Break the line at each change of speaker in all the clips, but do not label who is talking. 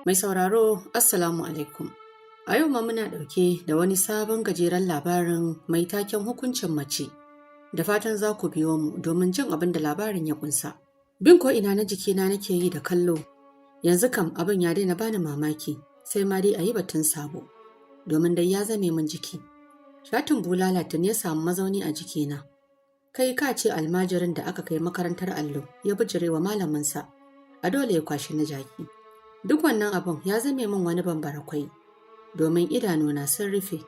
Mai sauraro, Assalamu alaikum. A yau ma muna ɗauke da wani sabon gajeren labarin mai taken hukuncin mace. Da fatan za ku biyo mu domin jin abin da labarin ya kunsa. Bin ko ina na jikina nake yi da kallo. Yanzu kam abin ya daina bani mamaki, sai ma dai a yi batun sabo. Domin dai ya zame min jiki. Shatin bulala tun ya samu mazauni a jikina. Kai ka ce almajirin da aka kai makarantar allo ya bijirewa malaminsa, a dole ya kwashi na jaki. Duk wannan abin ya zame min wani bambara kwai, domin idanuna sun rufe.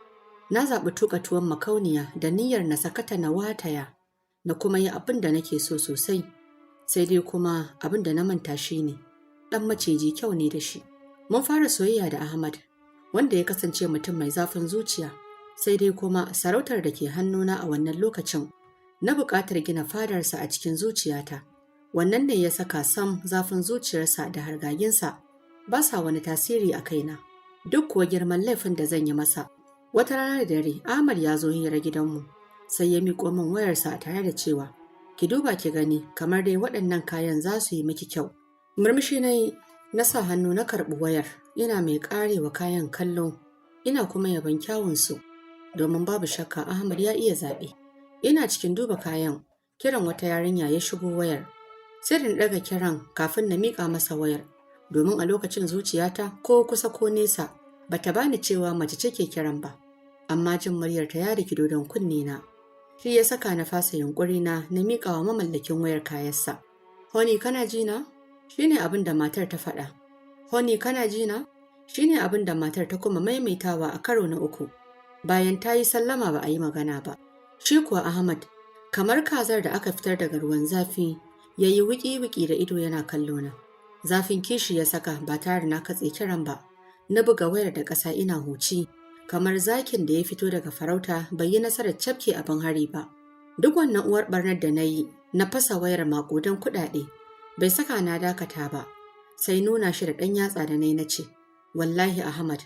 Na zaɓi tuƙa tuwon makauniya da niyyar na sakata na wataya, na kuma yi abin da nake so sosai. Sai dai kuma abin da na manta shi ne, ɗan maciji kyau ne da shi. Mun fara soyayya da Ahmad, wanda ya kasance mutum mai zafin zuciya, sai dai kuma sarautar da ke hannuna a wannan lokacin na buƙatar gina fadarsa a cikin zuciyata. Wannan ne ya saka sam zafin zuciyarsa da hargaginsa ba sa wani tasiri a kaina. Duk kuwa girman laifin da zan yi masa. Wata rana da dare, Ahmad ya zo hira gidanmu, sai ya miƙo min wayarsa tare da cewa, "Ki duba ki gani kamar dai waɗannan kayan za su yi miki kyau." Murmushi na yi, na sa hannu na karɓi wayar, ina mai ƙarewa kayan kallo, ina kuma yaban kyawunsu, domin babu shakka Ahmad ya iya zaɓe. Ina cikin duba kayan, kiran wata yarinya ya shigo wayar. Sai da na ɗaga kiran kafin na miƙa masa wayar, domin a lokacin zuciyata ko kusa ko nesa bata bani cewa mace ce ke kiran ba. Amma jin muryarta ya daki dodon kunne na. Shi ya saka na fasa yunƙuri na na miƙa wa mamallakin wayar kayansa. "Honey, kana ji na?" Shi ne abin da matar ta faɗa. "Honey, kana ji na?" Shi ne abin da matar ta kuma maimaitawa a karo na uku. Bayan ta yi sallama ba a yi magana ba. Shi kuwa Ahmad, kamar kazar da aka fitar daga ruwan zafi, ya yi wiki-wiki da ido yana kallo na. Zafin kishi ya saka ba tare da na katse kiran ba. Na buga wayar da ƙasa ina huci, kamar zakin da ya fito daga farauta bai yi nasarar cafke abin hari ba. Duk wannan uwar ɓarnar da na yi, na fasa wayar maƙudan kuɗaɗe, bai saka na dakata ba. Sai nuna shi da ɗan yatsa da na yi na ce, "Wallahi Ahmad,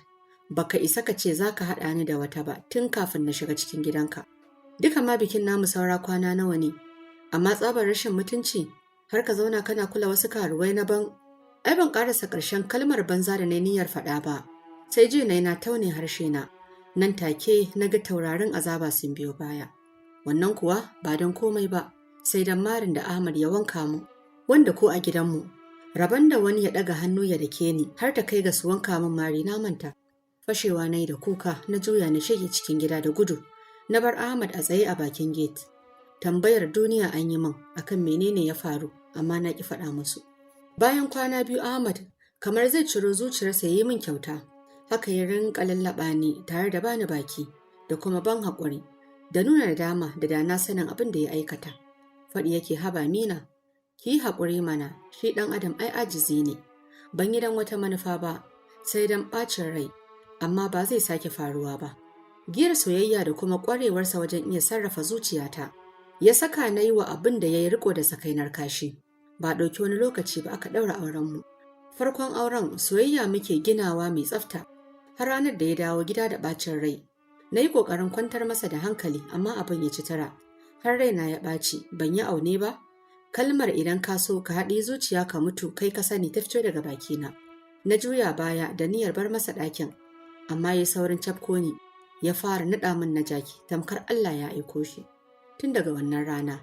baka isa ka ce za ka haɗa ni da wata ba tun kafin na shiga cikin gidanka. Duka ma bikin namu saura kwana nawa ne, amma tsabar rashin mutunci har ka zauna kana kula wasu karuwai na ban." Ai ban ƙarasa ƙarshen kalmar banza da na niyyar faɗa ba, sai ji na taune harshe na. Nan take na ga taurarin azaba sun biyo baya. Wannan kuwa ba don komai ba, sai don marin da Ahmad ya wanka mu, wanda ko a gidanmu rabon da wani ya ɗaga hannu ya dake ni har ta kai ga su wanka min mari na manta. Fashewa na yi da kuka, na juya na shige cikin gida da gudu. Na bar Ahmad a tsaye a bakin gate. Tambayar duniya an yi min akan menene ya faru, amma na ki faɗa musu. Bayan kwana 2 Ahmad kamar zai ciro zuciyarsa ya yi min kyauta. Haka ya rinƙa lallaɓa ni tare da bani baki da kuma ban haƙuri da nuna nadama da dana sanin abin da ya aikata. Faɗi yake, "Haba Mina, ki yi haƙuri mana, shi ɗan adam ai ajizi ne. Ban yi dan wata manufa ba, sai dan ɓacin rai, amma ba zai sake faruwa ba." Giyar soyayya da kuma ƙwarewarsa wajen iya sarrafa zuciyata ya saka na yi wa abin da ya yi riko da sakainar kashi. Ba ɗauki wani lokaci ba aka ɗaura aurenmu. Farkon auren soyayya muke ginawa mai tsafta har ranar da ya dawo gida da ɓacin rai. Na yi ƙoƙarin kwantar masa da hankali, amma abin ya ci tara. Har raina ya ɓaci, ban yi aune ba. Kalmar "idan ka so ka haɗi zuciya ka mutu kai ka sani" ta fito daga bakina. Na juya baya da niyyar bar masa ɗakin, amma ya saurin cafko ni, ya fara naɗa min na jaki tamkar Allah ya aiko shi. Tun daga wannan rana,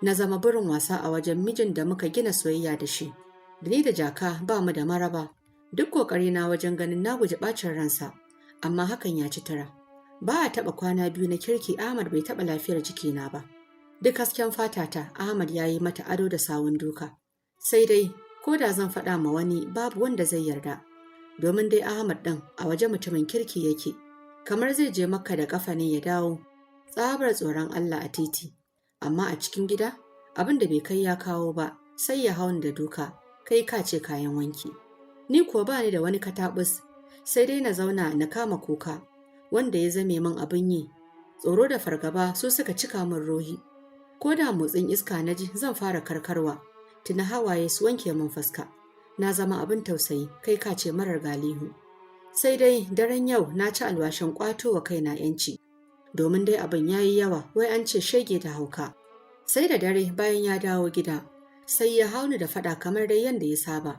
na zama burin wasa a wajen mijin da muka gina soyayya da shi. Da ni da jaka ba mu da maraba, duk ƙoƙarina wajen ganin na guji ɓacin ransa, amma hakan ya ci tura. Ba a taɓa kwana 2 na kirki Ahmad bai taɓa lafiyar jikina ba. Duk hasken fatata Ahmad ya yi mata ado da sawun duka. Sai dai, ko da zan faɗa ma wani, babu wanda zai yarda. Domin dai Ahmad ɗin a waje mutumin kirki yake, kamar zai je Makka da ƙafa ne ya dawo, tsabar tsoron Allah a titi. Amma a cikin gida, abin da bai kai ya kawo ba, sai ya hawan da duka, kai ka ce kayan wanki. Ni kuwa ba ni da wani kataɓus, sai dai na zauna na kama kuka, wanda ya zame min abin yi. Tsoro da fargaba su suka cika min ruhi. Ko da motsin iska na ji, zan fara karkarwa, tuna hawaye su wanke min fuska. Na zama abin tausayi, kai ka ce marar galihu. Sai dai daren yau na ci alwashin ƙwato wa kaina ‘yanci. Domin dai abin ya yi yawa, wai an ce shege da hauka. Sai da dare bayan ya dawo gida, sai ya hauni da faɗa kamar dai yadda ya saba.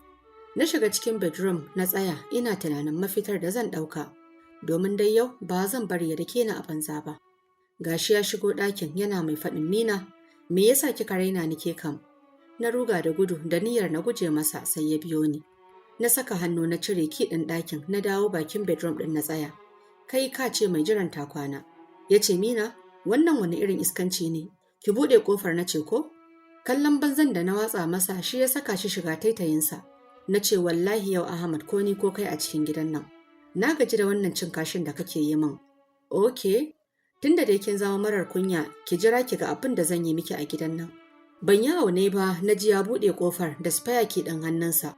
Na shiga cikin bedroom na tsaya ina tunanin mafitar da zan ɗauka, domin dai yau ba zan bari ya dake ni a banza ba. Gashi ya shigo ɗakin yana mai faɗin, "Mina, me yasa kika raina ni ke kam?" Na ruga da gudu da niyyar na guje masa, sai ya biyo ni. Na saka hannu na cire key ɗin ɗakin, na dawo bakin bedroom ɗin na tsaya. Kai ka ce mai jiran ta kwana. Ya ce, "Mina, wannan wani irin iskanci ne? Ki buɗe ƙofar na ce ko?" Kallon banzan da na watsa masa shi ya saka shi shiga taitayinsa. Na ce, "Wallahi yau Ahmad, ko ni ko kai a cikin gidan nan. Na gaji da wannan cin kashin da kake yi min." "Ok, tunda dai kin zama marar kunya, ki jira ki ga abin da zan yi miki a gidan nan." Ban yi aune ba na ji ya buɗe ƙofar da spare key ɗin hannunsa.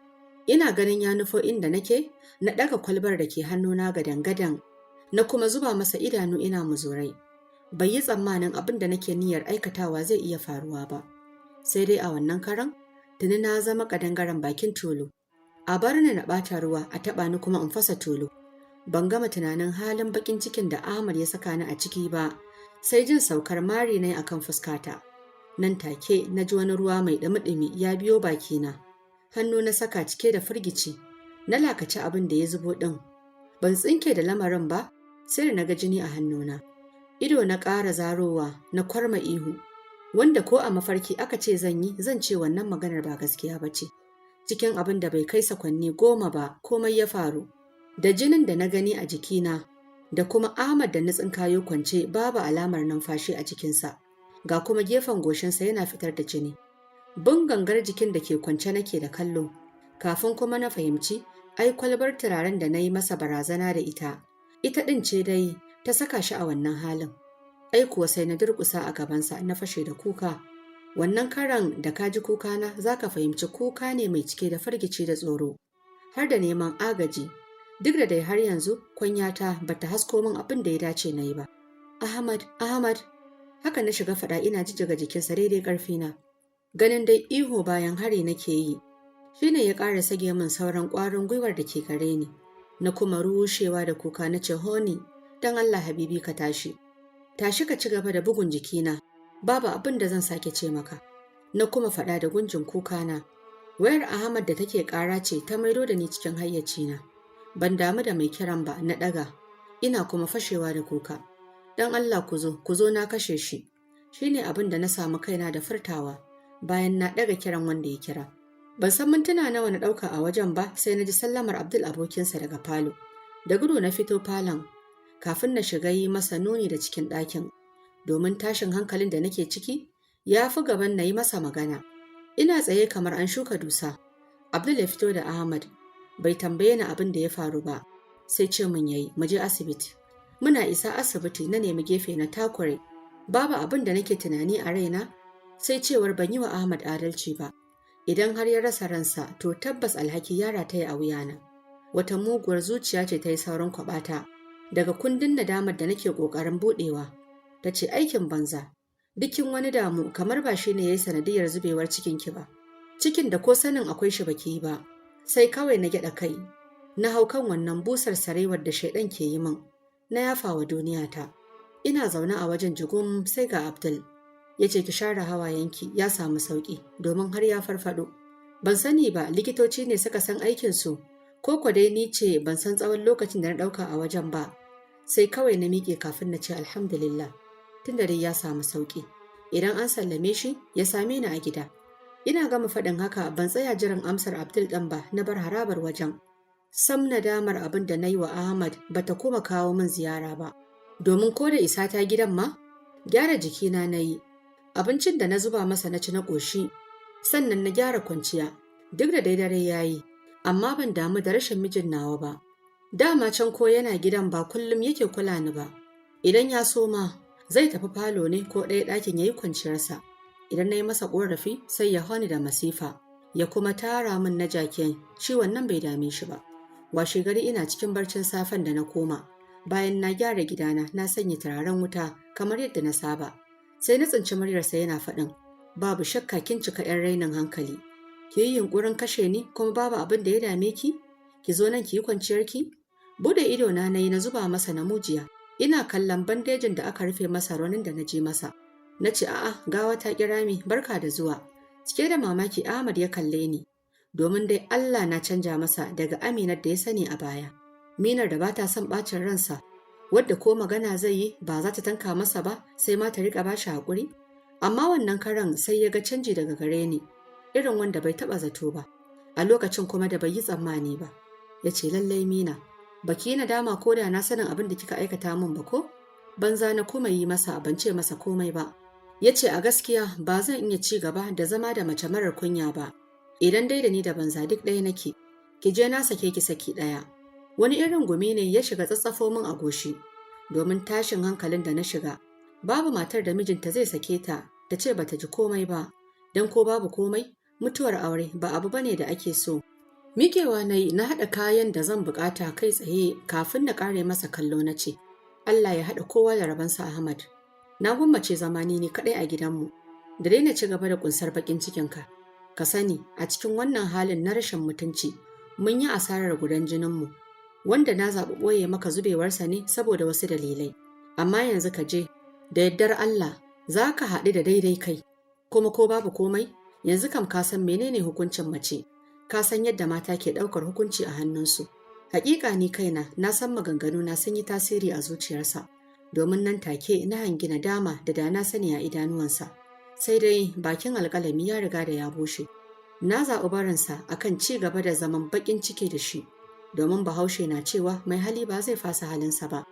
Ina ganin ya nufo inda nake, na ɗaga kwalbar da ke hannuna gadan-gadan, na kuma zuba masa idanu ina muzurai. Bai yi tsammanin abin da nake niyyar aikatawa zai iya faruwa ba. Sai dai a wannan karan, tuni na zama ƙadangaren bakin tulu. A bar ni na ɓata ruwa, a taɓa ni kuma in fasa tulu. Ban gama tunanin halin baƙin cikin da Ahmad ya saka ni a ciki ba, sai jin saukar mari na akan fuskata. Nan take na ji wani ruwa mai ɗumi-ɗumi ya biyo bakina. Hannu na saka cike da firgici, na lakaci abin da ya zubo ɗin. Ban tsinke da lamarin ba, sai da na ga jini a hannuna. Ido na ƙara zarowa na kwarma ihu, wanda ko a mafarki aka ce zan yi, zan ce wannan maganar ba gaskiya ba ce. Cikin abin da bai kai sakwanni 10 ba, komai ya faru. Da jinin da na gani a jikina, da kuma Ahmad da na tsinkayo kwance babu alamar numfashi a jikinsa. Ga kuma gefen goshinsa yana fitar da jini. Bin gangar jikin da ke kwance nake da kallo, kafin kuma na fahimci ai kwalbar turaren da na yi masa barazana da ita, ita ɗin ce dai ta saka shi a wannan halin. Ai kuwa sai na durƙusa a gabansa na fashe da kuka. Wannan karan da ka ji kukana za ka fahimci kuka ne mai cike da firgici da tsoro, har da neman agaji, duk da dai har yanzu kwanyata ba ta hasko min abin da ya dace na yi ba. "Ahmad, Ahmad," haka na shiga faɗa ina jijjiga jikinsa daidai ƙarfina. Ganin dai ihu bayan hari nake yi, shi ne ya ƙara sage min sauran ƙwarin gwiwar da ke gare ni. Na kuma rushewa da kuka na ce, "Honey, don Allah habibi ka tashi. Tashi ka ci gaba da bugun jikina, babu abin da zan sake ce maka." Na kuma faɗa da gunjin kukana. Wayar Ahmad da take ƙara ce ta maido da ni cikin hayyacina. Ban damu da mai kiran ba, na ɗaga, ina kuma fashewa da kuka. "Don Allah ku zo, ku zo, na kashe shi." Shi ne abin da na samu kaina da furtawa bayan na ɗaga kiran wanda ya kira. Ban san mintuna nawa na ɗauka a wajen ba, sai na ji sallamar Abdul abokinsa daga falo. Da gudu na fito falon kafin na shiga yi masa nuni da cikin ɗakin, domin tashin hankalin da nake ciki ya fi gaban na yi masa magana. Ina tsaye kamar an shuka dusa. Abdul ya fito da Ahmad, bai tambaye ni abin da ya faru ba, sai ce mun yayi mu je asibiti. Muna isa asibiti na nemi gefe na takure. Babu abin da nake tunani a raina sai cewar ban yi wa Ahmad adalci ba. Idan har ya rasa ransa, to tabbas alhaki ya rataya a wuyana. Wata muguwar zuciya ce ta yi saurin kwaɓata daga kundin nadamar da nake ƙoƙarin buɗewa. Ta ce, "Aikin banza, dukkin wani damu kamar ba shi ne ya yi sanadiyar zubewar cikinki ba. Cikin da ko sanin akwai shi baki yi ba." Sai kawai na gyaɗa kai. Na hau kan wannan busar sarewar da shaiɗan ke yi min. Na yafa wa duniyata. Ina zaune a wajen jigum sai ga Abdul. Ya ce, "Ki share hawayenki, ya samu sauƙi domin har ya farfaɗo." Ban sani ba likitoci ne suka san aikinsu ko kwa dai ni ce ban san tsawon lokacin da na ɗauka a wajen ba. Sai kawai na miƙe kafin na ce alhamdulillah, tunda dai ya samu sauƙi. Idan an sallame shi ya same ni a gida. Ina gama faɗin haka, ban tsaya jiran amsar Abdul ɗin ba, na bar harabar wajen. Sam nadamar abin da na yi wa Ahmad bata kuma kawo min ziyara ba. Domin ko da isa ta gidan ma, gyara jikina na yi. Abincin da na zuba masa na ci na ƙoshi, sannan na gyara kwanciya, duk da dai dare ya yi, amma ban damu da rashin mijin nawa ba. Dama can ko yana gidan ba kullum yake kula ni ba. Idan ya so ma, zai tafi falo ne ko ɗaya ɗakin ya yi kwanciyarsa. Idan na yi masa ƙorafi sai ya honi da masifa, ya kuma tara min na jakin, ciwon nan bai dame shi ba. Washe gari ina cikin barcin safen da na koma, bayan na gyara gidana na sanya turaren wuta kamar yadda na saba. Sai na tsinci muryarsa yana faɗin, "Babu shakka kin cika 'yan rainin hankali. Ki yi yunƙurin kashe ni kuma babu abin da ya dame ki? Ki zo nan ki yi kwanciyarki?" Bude ido na na yi na zuba masa na mujiya. Ina kallon bandejin da aka rufe masa raunin da na ji masa. Na ce, "A'a, gawa ta kira mi, barka da zuwa." Cike da mamaki Ahmad ya kalle ni. Domin dai Allah na canja masa daga Aminar da ya sani a baya. Minar da ba ta son ɓacin ransa, wadda ko magana zai yi ba za ta tanka masa ba, sai ma ta riƙa bashi haƙuri. Amma wannan karan sai ya ga canji daga gare ni, irin wanda bai taɓa zato ba, a lokacin kuma da bai yi tsammani ba. Ya ce, "Lallai Mina, baki yi nadama ko da na sanin abin da kika aikata min ba ko?" Banza na kuma yi masa, ban ce masa komai ba. Ya ce, "A gaskiya ba zan iya ci gaba da zama da mace marar kunya ba. Idan dai da ni da banza duk ɗaya nake. Ki je, na sake ki saki ɗaya." Wani irin gumi ne ya shiga tsatsafo min a goshi, domin tashin hankalin da na shiga. Babu matar da mijinta zai sake ta, ta ce bata ji komai ba, don ko babu komai, mutuwar aure ba abu bane da ake so. Mikewa na yi, na haɗa kayan da zan buƙata, kai tsaye kafin na ƙare masa kallo na ce, "Allah ya haɗa kowa da rabansa, Ahmad. Na gwammace zamani ni kaɗai a gidanmu, da daina ci gaba da ƙunsar baƙin cikinka. Ka sani, a cikin wannan halin na rashin mutunci, mun yi asarar gudan jininmu, wanda na zaɓi ɓoye maka zubewarsa ne saboda wasu dalilai. Amma yanzu ka je, da yardar Allah za ka haɗu da daidai kai, kuma ko babu komai, yanzu kam ka san menene hukuncin mace, ka san yadda mata ke ɗaukar hukunci a hannunsu." Hakika ni kaina na san maganganu na sun yi tasiri a zuciyarsa, domin nan take na hangi nadama da dana sani a idanuwansa. Sai dai bakin alƙalami ya riga da ya bushe. Na zaɓi barinsa akan ci gaba da zaman baƙin ciki da shi, domin Bahaushe na cewa mai hali ba zai fasa halinsa ba.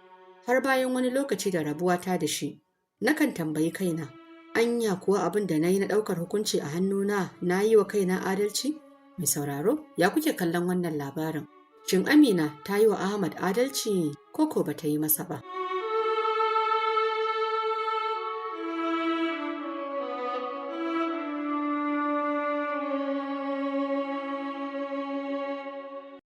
Har bayan wani lokaci da rabuwata da shi, nakan tambayi kaina, anya kuwa abin da na yi na ɗaukar hukunci a hannuna, na yi wa kaina adalci? Mai sauraro, ya kuke kallon wannan labarin? Shin Amina ta yi wa Ahmad adalci ko ko ba ta yi masa ba?